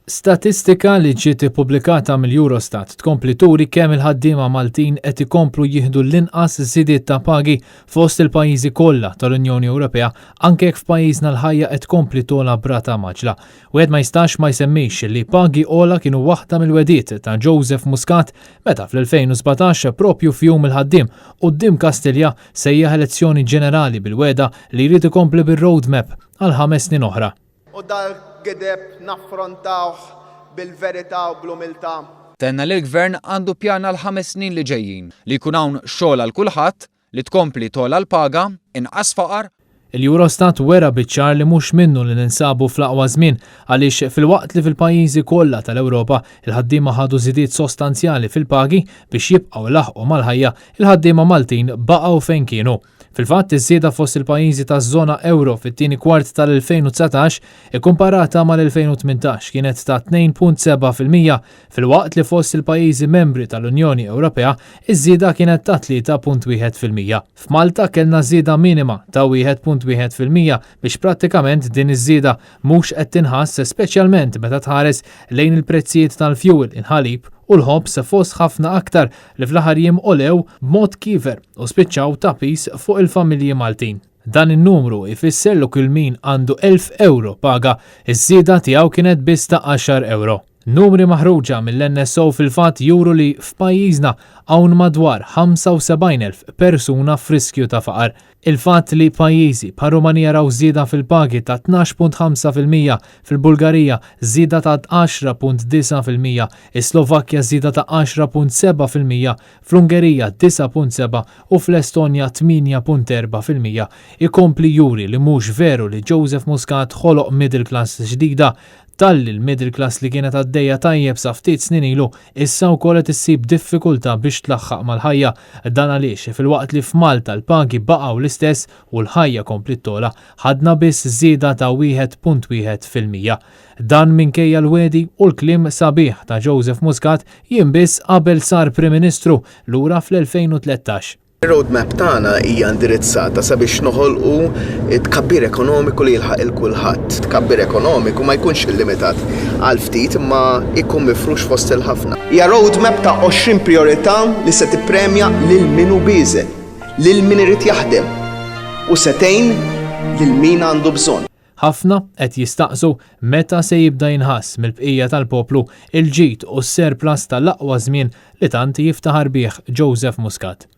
Statistika li ġiet ippubblikata mill-Eurostat tkompli turi kemm il-ħaddiema Maltin qed ikomplu jieħdu l-inqas żidiet ta' pagi fost il-pajjiżi kollha tal-Unjoni Ewropea anke jekk f'pajjiżna l-ħajja qed tkompli togħla b'rata mgħaġġla. Wieħed ma jistax ma jsemmix li pagi ogħla kienu waħda mill-wegħdiet ta' Joseph Muscat meta fl-2017 propju f'Jum il-Ħaddiem quddiem Kastilja sejjaħ elezzjoni ġenerali bil-wegħda li jrid ikompli bir-roadmap għal ħames snin oħra. U dal-gideb naffrontawh bil-verità u bl-umiltà. Tenna li l-Gvern għandu pjan għall-ħames snin li ġejjin, li jkun hawn xogħol għal kulħadd, li tkompli togħla l-paga, inqas faqar, Il-Eurostat wera biċ-ċar li mhux minnu li ninsabu fl-aqwa żmien għaliex filwaqt li fil-pajjiżi kollha tal-Ewropa il-ħaddiema ħadu żidiet sostanzjali fil-pagi biex jibqgħu ilaħħqu mal-ħajja, il-ħaddiema Maltin baqgħu fejn kienu. Fil-fatt, iż-żieda fost il-pajjiżi taż-żona ewro fit-tieni kwart tal-2019 ikkumparata mal-2018 kienet ta' 2.7% filwaqt li fost il-pajjiżi membri tal-Unjoni Ewropea iż-żieda kienet ta' 3.1%. F'Malta kellna żieda minima ta' 1.1% biex prattikament din iż-żieda mhux qed tinħass speċjalment meta tħares lejn il-prezzijiet tal-fjuwil, il-ħalib u l-ħobż fost ħafna aktar li fl-aħħar jiem għolew b'mod kiefer u spiċċaw ta' piż fuq il-familji Maltin. Dan in-numru jfisser li kull min għandu 1,000 ewro paga, iż-żieda tiegħu kienet biss ta' għaxar ewro. Numri maħruġa mill-NSO fil-fatt juru li f'pajjiżna hawn madwar 75,000 persuna f'riskju ta' faqar. Il-fatt li pajjiżi bħar-Rumanija raw żieda fil-pagi ta' 12.5%, fil-Bulgarija żieda ta' 10.9%, is-Slovakkja żieda ta' 10.7%, fl-Ungerija 9.7 u fl-Estonja 8.4% ikompli juri li mhux veru li Joseph Muscat ħoloq middle class ġdida Talli l-middle class li kienet għaddejja tajjeb sa ftit snin ilu, issa wkoll qed issib diffikultà biex tlaħħaq mal-ħajja. Dan għaliex filwaqt li f'Malta l-pagi baqgħu l-istess u l-ħajja kompliet togħla, ħadna biss żieda ta' 1.1%. Dan minkejja l-wegħdi u l-kliem sabiħ ta' Joseph Muscat jiem biss qabel sar Prim Ministru lura fl-2013. Ir-roadmap tagħna hija indirizzata sabiex noħolqu tkabbir ekonomiku li jilħaq 'il kulħadd. Tkabbir ekonomiku ma jkunx illimitat għal ftit imma jkun mifrux fost il-ħafna. Hija roadmap ta' 20 prijorità li se tippremja lil min hu bieżel, lil min irid jaħdem u se tgħin lil min għandu bżonn. Ħafna qed jistaqsu meta se jibda jinħass mill-bqija tal-poplu il-ġid u s-surplus tal-aqwa żmien li tant jiftaħar bih Joseph Muscat.